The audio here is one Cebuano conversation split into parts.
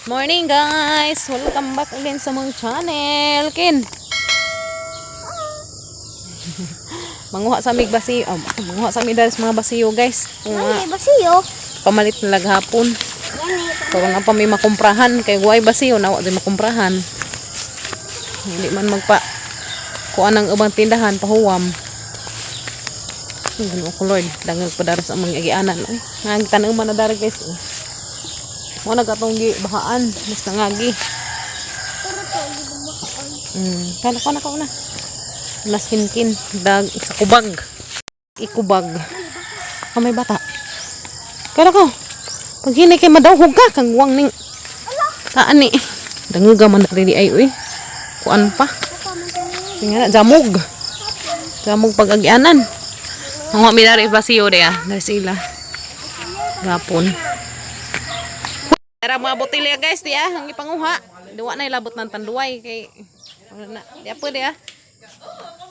Morning, guys! Welcome back again sa mong channel. Kin! Manguha sa mig basiyo. Oh, manguha sa mig sa mga basiyo, guys. Kung Ano, basiyo? Pamalit na laghapon. Gani. Karon na pa may makumprahan kay way basiyo na wa di makumprahan. Hindi man magpa kuan ang ubang tindahan pahuwam. Ay, Ginoo ko Lord, dangag pa dara sa among agianan. Uy, nagtan-aw man na dara, guys. Oh. Mo na katong gi bahaan, mas nangagi. Pero to, di ba bakaan? Kala ko na ko na. Nas kinkin dag sa kubag. Ikubag. Kamay bata. Kala ko. Pag hini kay madawhog ka kang wang ning taan ni. Danguga man diri ay uy. Kuan pa. Baka man kami. Tingnan na jamog. Jamog pag agianan. Ang mi dari basiyo de ah. Dari sila. Gapon. Tara mga botilya, guys, di ah, ang ipanguha. Duwa na ilabot ng tanduay kay wala na. Di ah, pwede ah.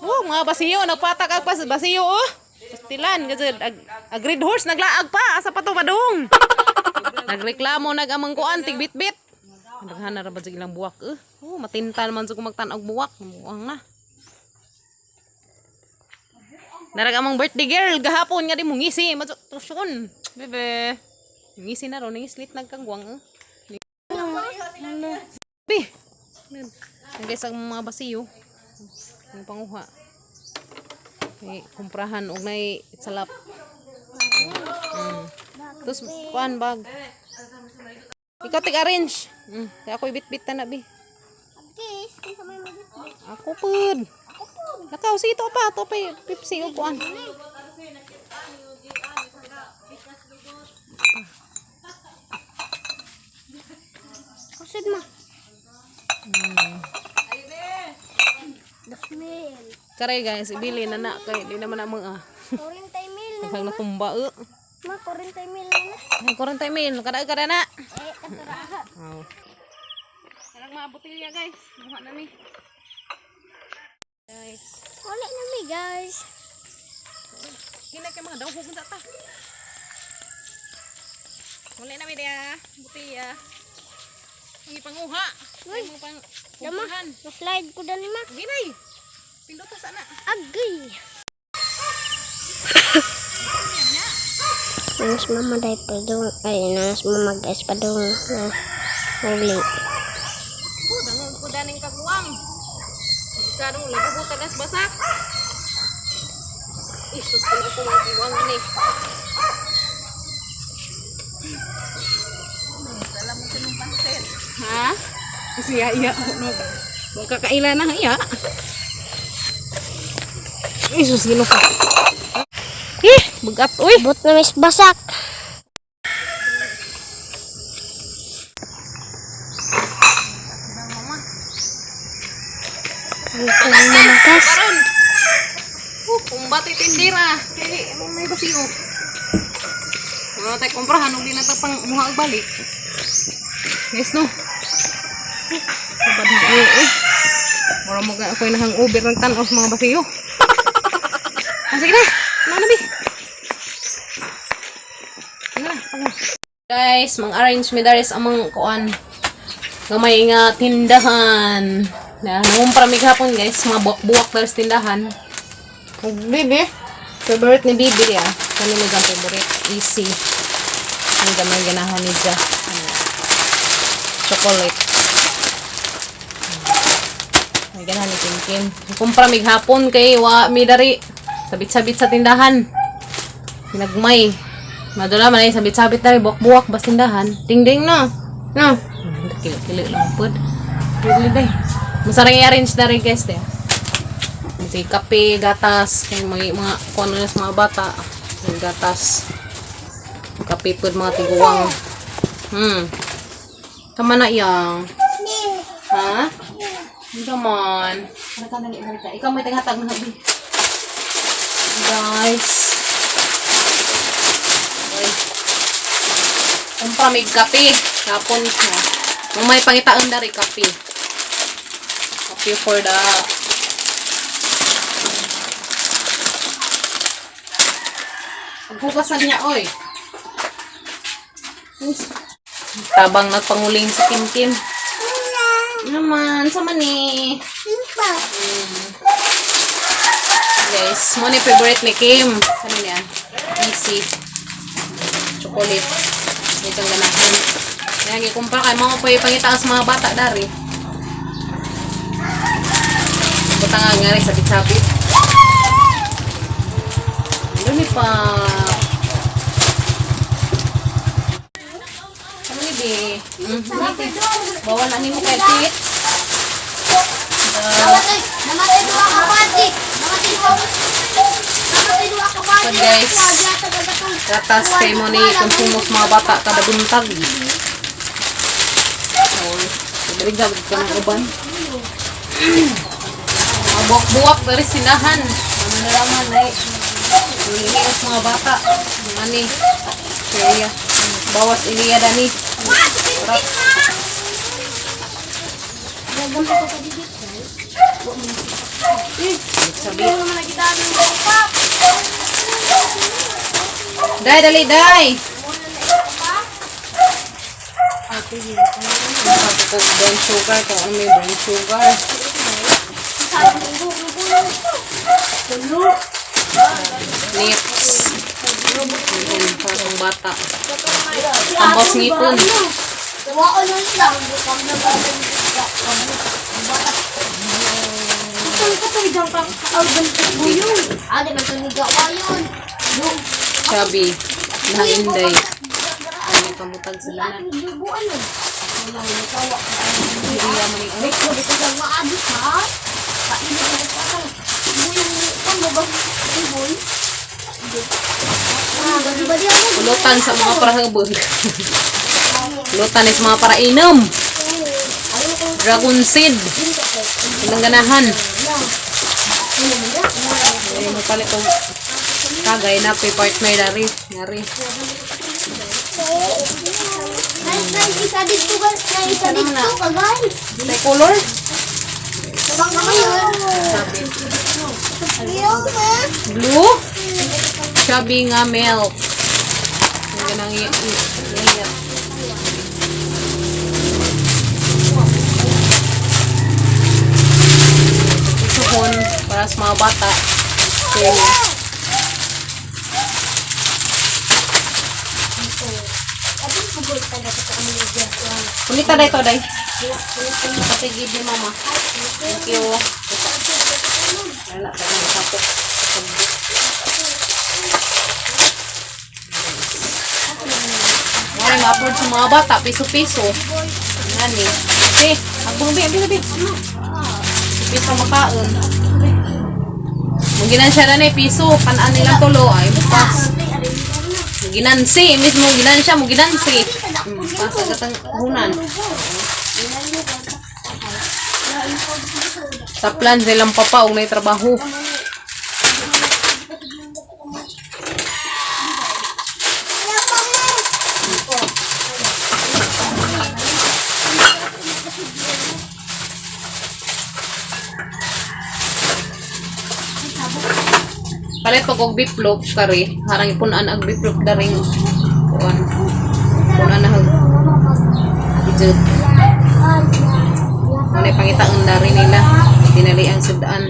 Oh, mga basiyo nagpatak ang pas basiyo oh. Pastilan kasi ag red horse naglaag pa asa pa to padung. Nagreklamo nag amang kuan tig bitbit. Daghan na ra ba sa ilang buwak eh. Oh, matintal man sa magtan-og buwak. Buwang na. Narag among birthday girl gahapon nga di mo ngisi madyo tusyon. Bebe. Ngisi na ron ngislit nagkangwang eh. Bi. Nagay sa mga basiyo. Ang panguha. Kay kumprahan og nay salap. Tapos kuan bag. Ikaw tig arrange. Kaya ako ibit-bit ta na bi. Agkis, kinsa may magitbit? Ako pud. Ako po. Nakaw sige to pa, to pa Pepsi og kuan. Kusod ma. 2 mil. Karay guys, ibili na na kay di naman na mga 40 mil na. daghang natumba eh. Ma, 40 mil na na. Ay, 40 mil, kada kada na. Eh, katara. Oh. Karang mga botelya, guys. Muha na ni. Guys, Wala na mi, guys. hinay kay mga dawhog unsa ta. Wala na mi diya, botelya. Ang ipanguha. Uy. Ay, mga pang Dama, kumprahan. na-slide ko dani ma. Ginay. Pinduto sana. Agay. Nanas mama dahil pa doon. Ay, nanas mama guys pa doon. Na, huli. Oh, dangog ko daning kaguwang. Isa dong lagubo tagas basak. Isus, kung ako mga kuwang ni. Ha? Siya iya no. Kung kakaila na iya. Isus, gino ka. Eh, bugat uy. Bot na mis basak. Ano ko lang mama guys? Karon. Oh, kumbati tindira. Kay may basiyo. Mga tayo kumprahan, ug di na ta pang muha og balik. Yes, no. Sabad na eh eh. Mura mo ka ako'y nahang-over ng tan-off mga basiyo. Ah, sige na. Ano na, bi? Ano na, pag Guys, mang arrange mi daris among kuan. Gamay nga tindahan. Na, nangumpra mi gahapon, guys, mga buwak-buwak daris tindahan. Ug bibi, favorite ni Bibi ah. Kani mo ang favorite, easy. Ang gamay ganahan ni Ja. Ano? Chocolate. May ganahan ni Kim. Kumpra mig hapon kay wa mi dari. Sabit-sabit sa tindahan. Nagmay. Madula man ay sabit-sabit dari buwak-buwak bas tindahan. Ding-ding no. No. Kilo-kilo lang pud. Pwede day. Masarang i-arrange dari, guys, de. Kasi kape, gatas, kay may mga kuno na sa mga bata. Yung gatas. Kape pud mga tiguang. Tama na iyang. Ha? Come on. Halika, dali, halika. Ikaw may taghatag na habi. Guys. Uy. Kumpra may kape. Kapon siya. Kung may pangitaan dari kape. Kape for the paghugasan niya, oy. Tabang nagpanguling si Kim Kim. Naman, sa mani. Guys, mo ni favorite ni Kim. Ano niya? Easy. Chocolate. Itong ganahan. Kaya gikumpra kay mga pa ipangita sa mga bata dari. Butang nga nga rin sabit-sabit. Ano pa? Ano ni be? Bawal na nimo kay Pete. Namatay duha ka bati. Namatay duha. Namatay duha ka bati. So guys, gatas kay mo ni konsumo sa mga bata kada buntag. So, dali gabot ka ng uban. Mga buwak-buwak dari sinahan. Ano na naman ay. Nilinis mga bata. Ani. Kaya bawas iliya dani. Sarap. Sabi. Day, dali, day! Sabi ko, brown sugar. Kung ano may brown sugar. Nips. Yun, para sa bata. Tambos ngipon. Chubby. Nang inday. Ay, may pamutag sila na. Hindi man yung Pulutan sa mga parahubog. Pulutan is mga parainom. Dragon seed. Ilang ganahan. Ay, mo palit og tagay na pay partner dari. Ngari. Isa dito ka, isa dito ka, guys. May color? Sabang ka ngayon. Sabi. Blue, Blue? Chubby nga milk. Ang ganang i- Isuhon para sa mga bata. Okay. Kulita day to day. Patigid ni mama. Thank you. Wala pa nang sapok. Ay, ma-afford sa mga bata, piso-piso. Ngani. Okay, agbong bi, bi, bi. Piso makaon. Muginan siya na ni piso, kanaan nilang tulo ay bukas. Ginansi, mismo ginansya, mo ginansi. Pasa katang hunan. Sa plan silang papa og nay trabaho. Palit pag og beef loaf kari, harang ipunan ang beef loaf daring kuan. Punan na hag bijud. Ano pangita ang dari nila. Dinali ang sudaan.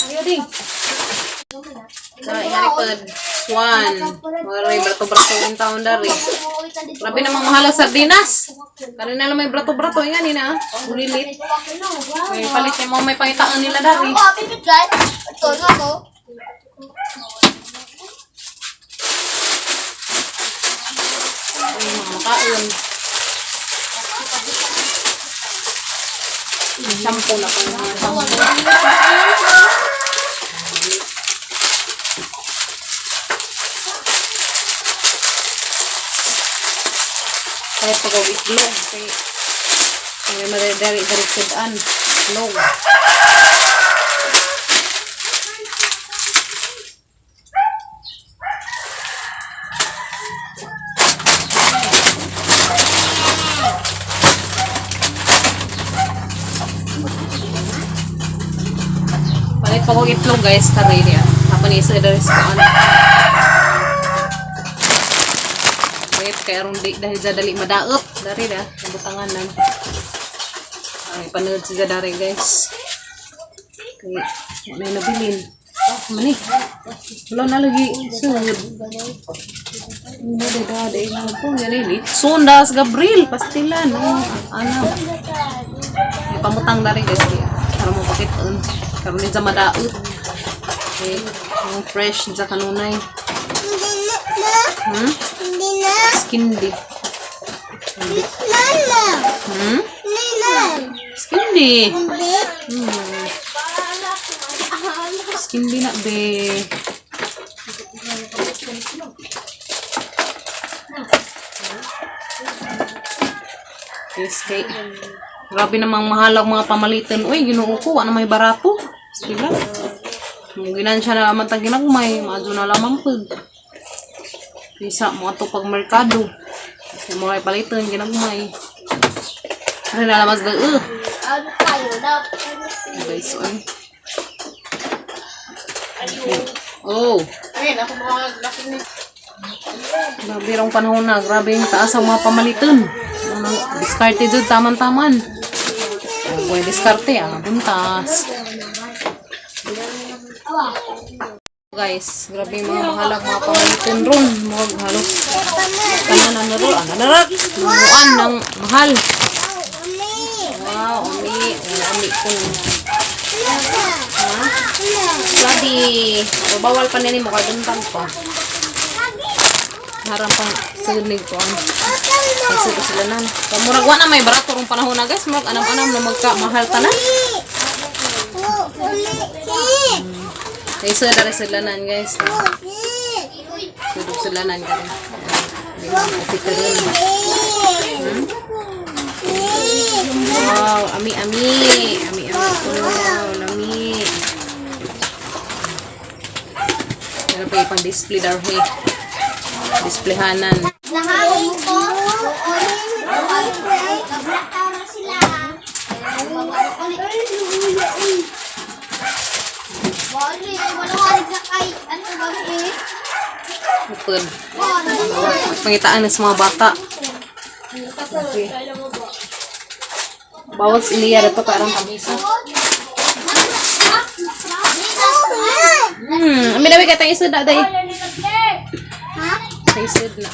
Ayo ding. Sa inaripad swan. Maray brato-brato yung taon dari. Grabe namang mahal ang sardinas. Kanina lang may brato-brato nga nina. Bulilit. May palit yung mga may pangitaan nila dari. Ay, mga makaon. Shampoo na po yung mga shampoo. Kahit pag itlog, kay may madari-dari sudan. Itlog. Palit pa ko itlog, guys, kare niya. Hapon isa dari sa ano. Wait, kay aron di dahil sa dali madaot. Dari na, nabutangan na. Ay, panood siya dari, guys. Kay, wala na nabilin. Ah, mani. Wala na lagi. Sud. Ano da da da po yan eh. Litson das Gabriel pastilan. Oh, ano. May pamutang dari, guys. Kaya, para mo pakitaan. Karon ni sa madaot. Okay. Ang fresh sa kanunay. Hindi na, na. Hmm? Hindi na. Skindy. Lala. Hindi na. Skindy. Hindi. Skindy na, be. Yes, kay. Grabe namang mahal ang mga pamalitan. Uy, Ginoo ko, ano may barato? Sila. Kung ginansya na lamang tag ginagmay, maadyo na lamang pag. Isa mo ato pag merkado. Sa mga palitan, ginagmay. Ano na lamas da, Guys, oy. Oh. Ayun, ako mga laki ni. Grabe rong panahon na. Grabe yung taas ang mga pamalitan. Ano, diskarte doon, taman-taman. Oh, boy, diskarte ah. Buntas. Guys, grabe yung mga mahalag mga pamalitan ron. Mga halos tanan ano ron. Ano na ron? Lumuan ng mahal. Wow, ami. Oh, ami ko. Ha? Grabe. Oh, bawal pa nini mo kaduntag pa. Harang pang sunig ko ang kasi ko sila nan. So, murag wa na may barato rong panahon na, guys. Murag anam-anam na magka mahal tanan. Kaysa dara sila nan, guys. Tudok sila nan karon. Di mo rin. Wow, ami ami. Ami ami ko. Lami. Meron pa ipang display darhe. Displayhanan. Nakawin ko. Sila. Open. Pangitaan na sa mga bata. Okay. Bawal sa iliya dito parang kamisa. Amin na kay tayong isod na day. Sa isod na.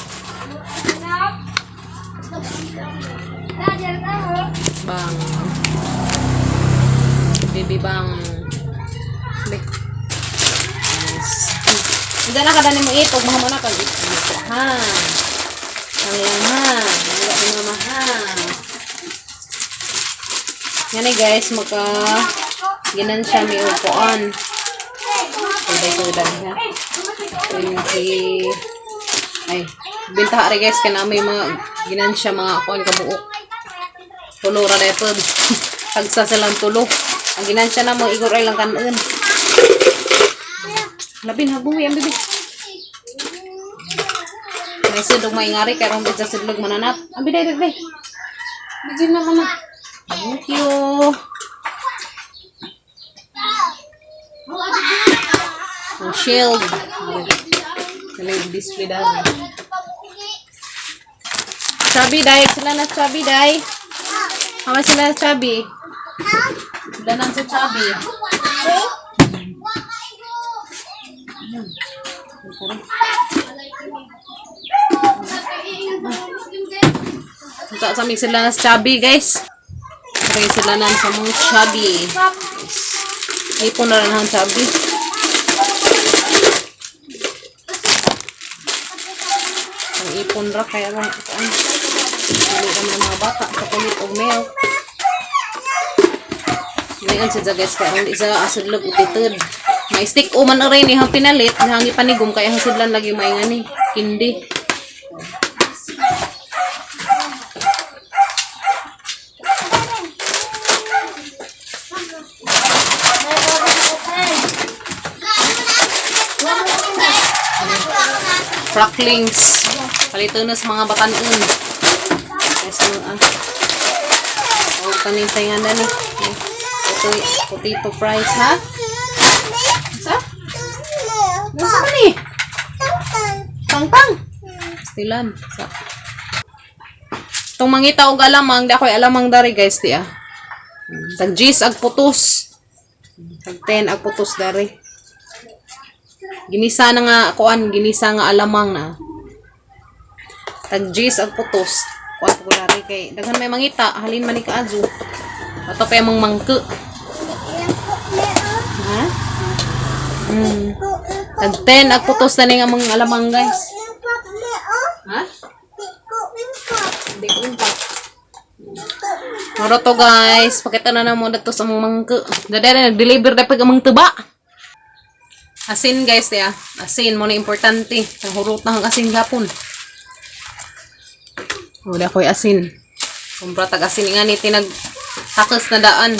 Bang. Baby bang. Be. Yes. Hindi na kadani mo itog, mahamo na kag ito. Ha. Ang lang ha. Wala ni mama ha. Yan eh, guys, maka ginan siya may upuan. Tuday-tuday ha. 20 ay, binta rin, guys, kaya may mga ginan siya mga kuan kabuok. Tulo ra dahil pod. Tagsa silang tulo. Ang ginansya na mo, igor ay lang kanon. Labin, habungi ang bibi. May sudog may ngari, kaya kung sa sidlog mananap. Ang biday, biday. Bigyan na mama. Thank you. Ang shield. Dali, display dahil. Chubby, dai. Sila na chubby, dai. Kama sila chubby. Sila na sa chubby. Sa sa sila na sa chubby, guys. Okay, sila na sa mga chubby. Ipon na rin ang chubby. Ang ipon ra kaya lang kuan. Dili kami ng mga bata chocolate og milk. Ngayon sa guys kaya ang isa asidlog utitud. May stick o man aray ni hang pinalit, hangi panigom kaya ang sidlan lagi may ngani. Kindi. Cracklings. Palito na sa mga batanon. Guys, ano ah. O kaning tayo nga ni. Ito, potato fries, ha? Unsa man ni? Tangtang. Stilan. Sa. Tong mangita og alamang, di ako'y alamang dari, guys, di ah. Tag G's ag putos. Tag 10 ag putos dari. Ginisa na nga kuan, ginisa nga alamang na. Tag G's ag putos. Kuan ko dari kay daghan may mangita, halin man ni kaadyo. Ato pa yung mangke. Ha? Tag 10 ag putos na ni nga mga alamang, guys. Ha? Hindi ko impak. Moro to, guys. Pakita na namo dato sa among mangke. Dada nag-deliver na pag among tuba. Asin, guys, ya. Asin mo na importante. Nahurot na ang asin gapon. Wala ko'y asin. Kumpra tag asin nga ni tinag hakos na daan.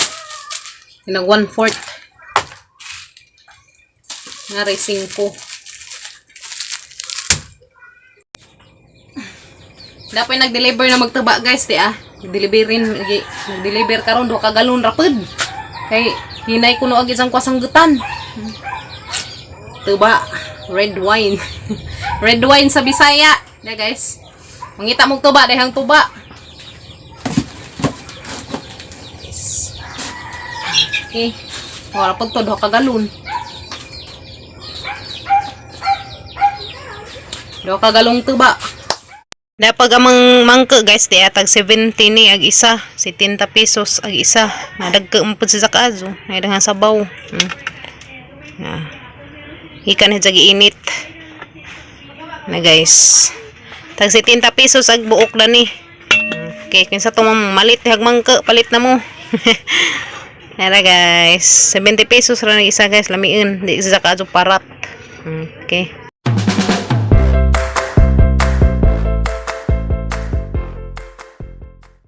Tinag 1/4. Nga rin 5. Dapat nag-deliver na magtuba, guys, di ah. Nag-deliverin, nag-deliver karon 2 ka galon rapid. Kay hinay kuno ag isang kwasanggutan. Tuba, red wine. Red wine sa Bisaya. Ya, guys. Mangita mong tuba, dahang tuba. Yes. Okay. Wala pag to 2 ka galon. 2 ka galong tuba. Dapag amang mangke, guys, di atag 70 ni ag isa, 70 pesos ag isa. Nadagka mo pud sa kaazo, nay dangan sabaw. Na. Ikan ni init. Na, guys. Tag 70 pesos ag buok na ni. Okay, kinsa to malit hag mangke, palit na mo. Nara, guys, 70 pesos ra ni isa, guys, lamiun. Di sa kaazo parat. Okay.